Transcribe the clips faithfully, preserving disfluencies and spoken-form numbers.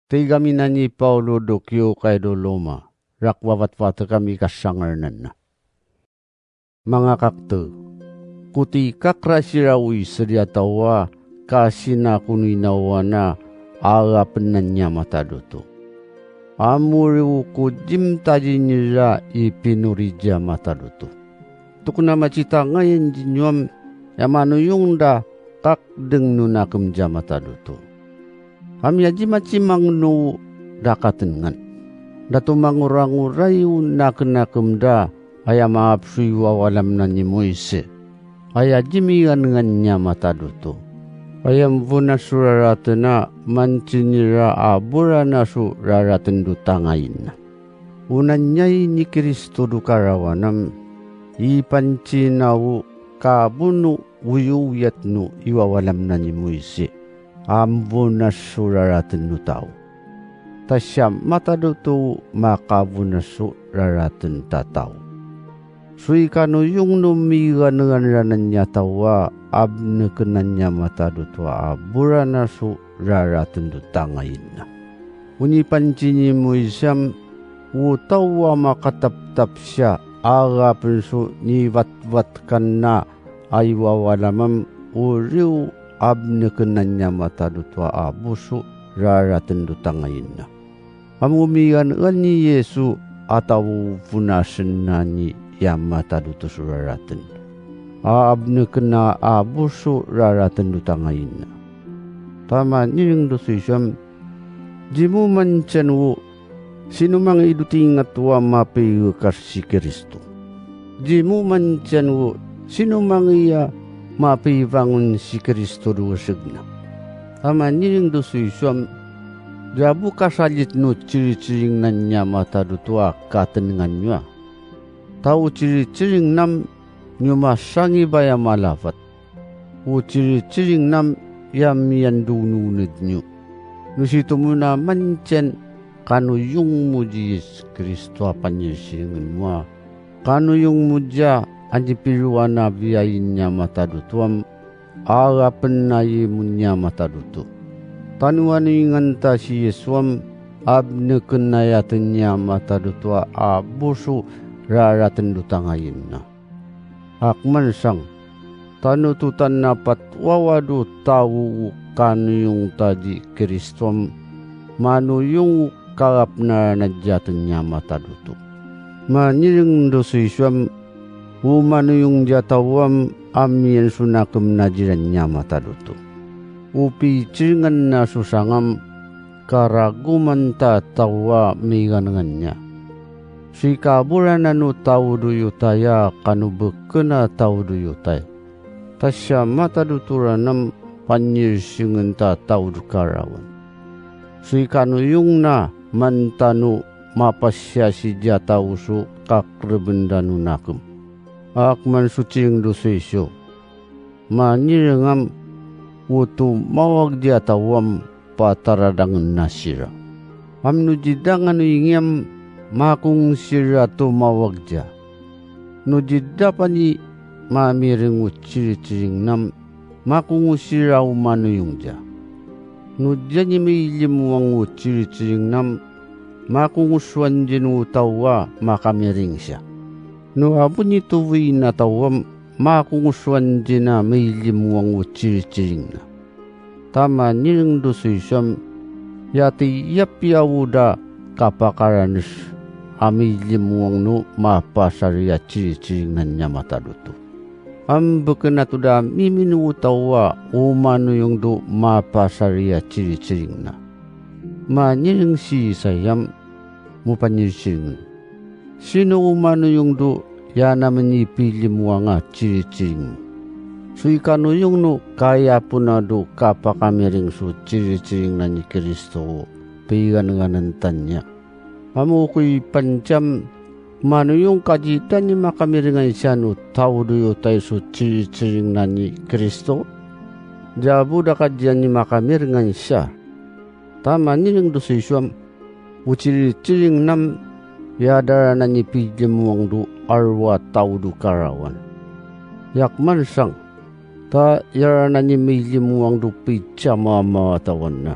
Tigami nani Paulu do kiyokai do Loma, rak wavatwat kami kasangar nana. Manga kakte, kuti kakra sirawi sedia tawa, kasina kuninawana, aga penanya matadutu. Amuri uku jim taji nira i pinurija matadutu. Tukuna macitangayan jinyuam, ya manuyung da kakdeng nunakem ja matadutu. Ami aji macimang nu dakatengan. Datu mangurangurai unakenakem da, aya maap sui wawalam nani Moise. Aya jimi ganengan nya matadutu. Aya mvuna su raratena mancinira aburana su raraten dutangaina. Unanyai ni Kristo dukarawanam, ipancinawu kabunu uyuyat nu iwawalam nani Moise, amvuna su raraten nu tau. Tasya matadutu makavuna su raraten tatau. Sui kanuyung nu miganengan rananya tawa abnekenanya matadutu aburana su raraten dutangaina. Uni pancini muisam, utawa makataptap siya aga pensu niwatwatkan na aiwawalamam uriw abnekenanya matadutu abusu raraten dutangaina. Amumigan ni Yesu ataw punasen nani ya matadutu su raraten. Aabnekena abusu raraten dutangaina. Tama niring dusu isam, jimu mancan wu, sinumang idutingat wa mapi kasi Kristo. Jimu mancan wu, sinumang iya mapi bangun si Kristo duwasegna. Tama niring dusu isam, jabu kasalit nu ciri-ciring nanya matadutu akaten nganywa. Tau ciri-ciring nam nyuma sangi baya malafat. Uciri-ciring nam yam yan dunu nednyu. Nusitumuna mancan kanuyung muji Yesus Kristo apanyir siringan mua. Kanuyung muja anjipiruana biayinya matadutuam, aga penayi munya matadutu. Tanuan inganta si Yesuam, abnekenayatenya matadutua abusu raraten dutangayinna. Akmansang, tanu tutan napat wawadu tawu kanuyung tadi Kristom, manuyung kagap narana jatenya matadutu. Maniring dosu isuam, u manuyung jatawam amian sunakem najiran nya matadutu. Upi ciringan na susangam, karaguman ta tawa miganengannya. Sui kabura nanu tau duyutaya kanu bekena tau duyutai. Tasya matadutu ranam panyir singenta tau dukarawan. Sui kanuyung na mantanu mapasya sija tau su kakreben danu nakem. Akman suciring dosu isu. Manirengam utu mawag jatawam pataradangen nasira. Am nujidangan ingiam makung sira tu mawagja. Nujidapani mamiring uciri-ciring nam makung sira umanuyungja. Nujani milim wang uciri-ciring nam makung suanjin utawa makamiring siya. Nu abuni tuwi natawam makung suanjina milim wang uciri-ciring na. Tama niring dosu isam, yati yapi awuda kapakaranes ami limuang nu mapasariya ciri-ciring nanya matadutu. Am bekena tuda mimin utawa umanuyung du mapasariya ciri-ciring na. Maniring si sayam mupanyiri ciringen. Sinu umanuyung du yana menipi limuanga ciri-ciring. Sui kanuyung nu kaya puna du kapakamiring su ciri-ciring nani Kristo pigan-ganan tanya. Amu kui pancam manuyung kajitani makamiringan siya nu tau duyutai su ciri-ciring nani Kristo. Jabu da kajani makamiringan siya. Tama niring dosu isuam. Uciri-ciring nam yadara nani pilimuang du arwa tau dukarawan. Yakmansang, ta yara nani milimuang du picama mawatawan na.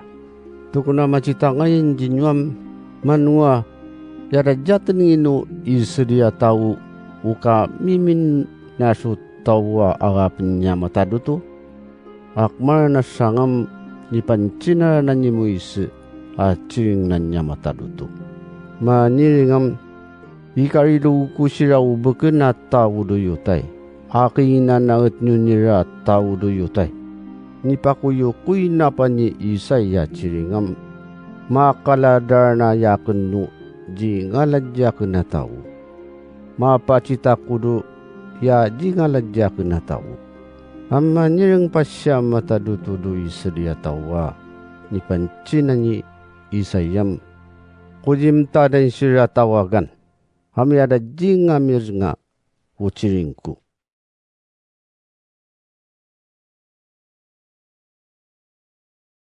Tokona macitangayen dinoam, manoa yadajatenngi no Israel a tao o kamimin na so tao a arapen ni Ama Tado to? Akmal na sangem nipancinara na ni Moise a ciring na ni Ama Tado to. Manirengem, ikarido ko sira o beken a tao do yotay, akinanaet no nira tao do yotay. Nipakoyokoi na pa ni Isaya a ciringem, makaladar na yaken no dingaladiaken a tao. Mapacita ko do ya dingaladiaken a tao. Ama nireng pasiam a tado to do Israel a tao a nipancina ni Isayam, kodimtaden sira tawagan, a miyadajing a mirenga o ciring ko.